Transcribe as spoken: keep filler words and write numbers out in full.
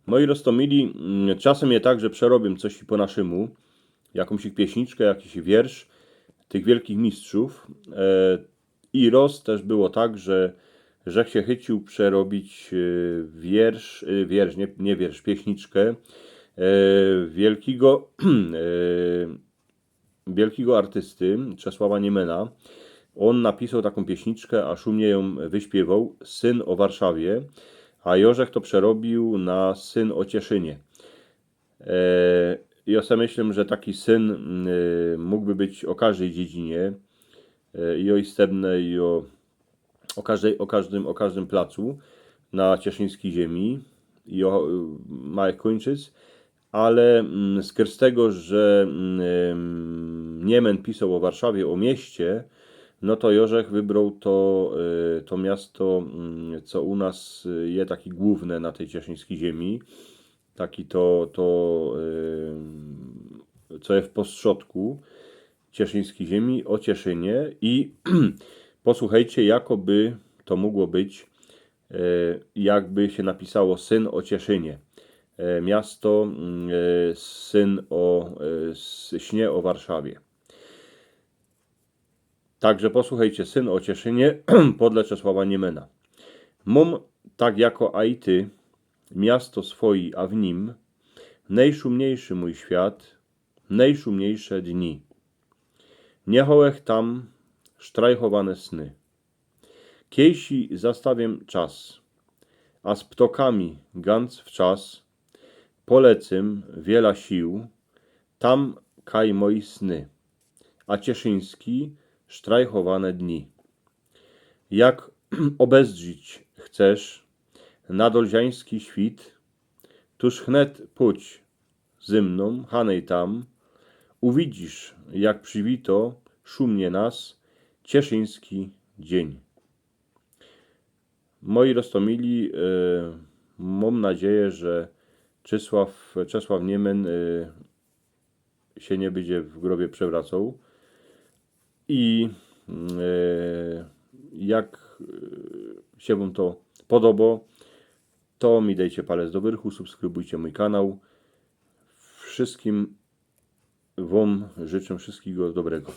Moi roztōmili, mm, czasym je tak, że przerobiym coś po naszymu, jakōś ich pieśniczkã, jakiś wiersz tych wielkich mistrzōw. E, I roz tyż było tak, że, że sie chyciōł przerobić e, wiersz, e, wiersz, niy, niy wiersz, pieśniczkã e, wielkigo, e, wielkigo artysty Czesława Niymana. Ôn napisoł takōm pieśniczkã, a szumnie jōm wyśpiywoł, Syn o Warszawie, a Jorzech to przerobiōł na Syn o Cieszynie. E, I jŏ se myślã, że taki syn e, mōgłby być ô kożdyj dziedzinie, e, i ô istebne, i ô, ô, kożdyj, ô, kożdym, ô kożdym placu na cieszyńskij ziymie, i ô, ma jak kōńczyc, ale mm, skōrz tego, że mm, Niymyn pisoł ô Warszawie, ô mieście, no to Jorzech wybroł to, e, to miasto, mm, co u nas e, je taki głōwne na tyj cieszyńskij ziymie, taki to, to e, co je w postrzodku cieszyńskij ziymie, ô Cieszynie. I posłuchejcie, jakoby to mōgło być, e, jakby sie napisoło Syn o Cieszynie. E, miasto, mm, e, syn o, e, s- śnie ô Warszawie. Także posłuchejcie, Syn o Cieszynie podle Czesława Niymana. Mōm, tak jako aj ty, miasto swojij, a w nim nojszumniejszy mōj świat, nojszumniejsze dni. Niechołech tam sztrajchowane sny. Kiejsi zastawiym czas, a z ptokami gans w czas polecym wiela sił, tam kaj mojij sny, a cieszyńskij sztrajchowane dni. Jak ôbezdrzić chcesz nadolziańskij świt, tōż chnet pōdź zy mnōm, hanej tam, uwidzisz, jak przywito szumnie nas cieszyńskij dziyń. Moi roztōmili, e, mōm nadzieje, że Czesław, Czesław Niymyn e, sie niy bydzie w grobie przewracoł. I mm, e, jak e, sie wōm to podobo, to mi dejcie palec do wyrchu, subskrybujcie mōj kanał. Wszyskim wōm życzę wszystkigo dobrego.